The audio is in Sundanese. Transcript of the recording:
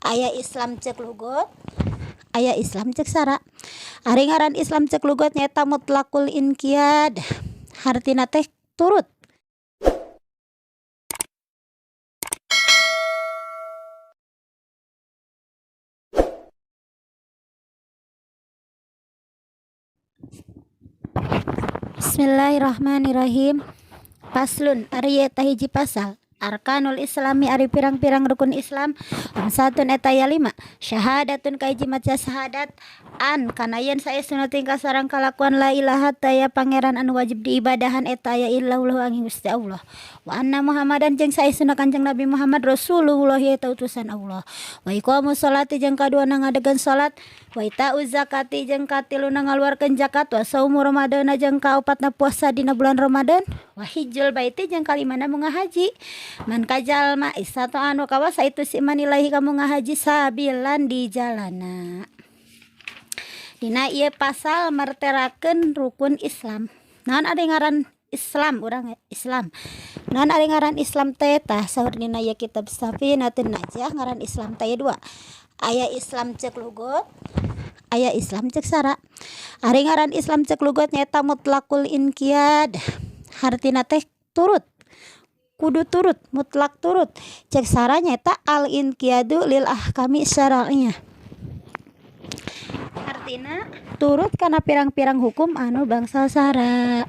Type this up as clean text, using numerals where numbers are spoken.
Aya Islam cek lugot, aya Islam cek sara. Ari ngaran Islam cek lugot nyaeta mutlakul inqiyad, hartina teh turut. Bismillahirrahmanirrahim. Faslun ari eta hiji pasal. Arkanul Islami ari pirang-pirang rukun Islam khamsatun eta aya lima. Syahadatun kahiji maca syahadat an kana yen saestuna tingkah sareng kalakuan la ilaha teu aya pangeran anu wajib diibadahan eta aya illallah angin Gusti Allah. Wa anna Muhammadan jeung saestuna Kanjeng Nabi Muhammad Rasulullah eta utusan Allah. Wa iqamus sholati jeung kaduana ngadegan salat. Wa itauz zakati jeung katiluna ngaluarkeun zakat. Wa saumu ramadhana jeung kaopatna puasa dina bulan Ramadan. Wa hijjul baiti jeung kalimana munga haji. Man ka jalma istata'a anu kawasa itu si man ilaihi ka munga haji sabilan di jalana. Dina ieu pasal merterakeun rukun Islam. Naon ari ngaran Islam urang Islam. Naon ari ngaran Islam teh tah saur dina ieu kitab Safinatun Najah ngaran Islam teh dua. Aya Islam cek lugot, aya Islam cek sara. Ari ngaran Islam cek lugot nyaeta mutlakul inqiyad, hartina teh turut, kudu turut, mutlak turut. Cek sara nyaeta al inqiyadu lil ahkami syara'iyah, artina turut kana pirang-pirang hukum anu bangsa sara.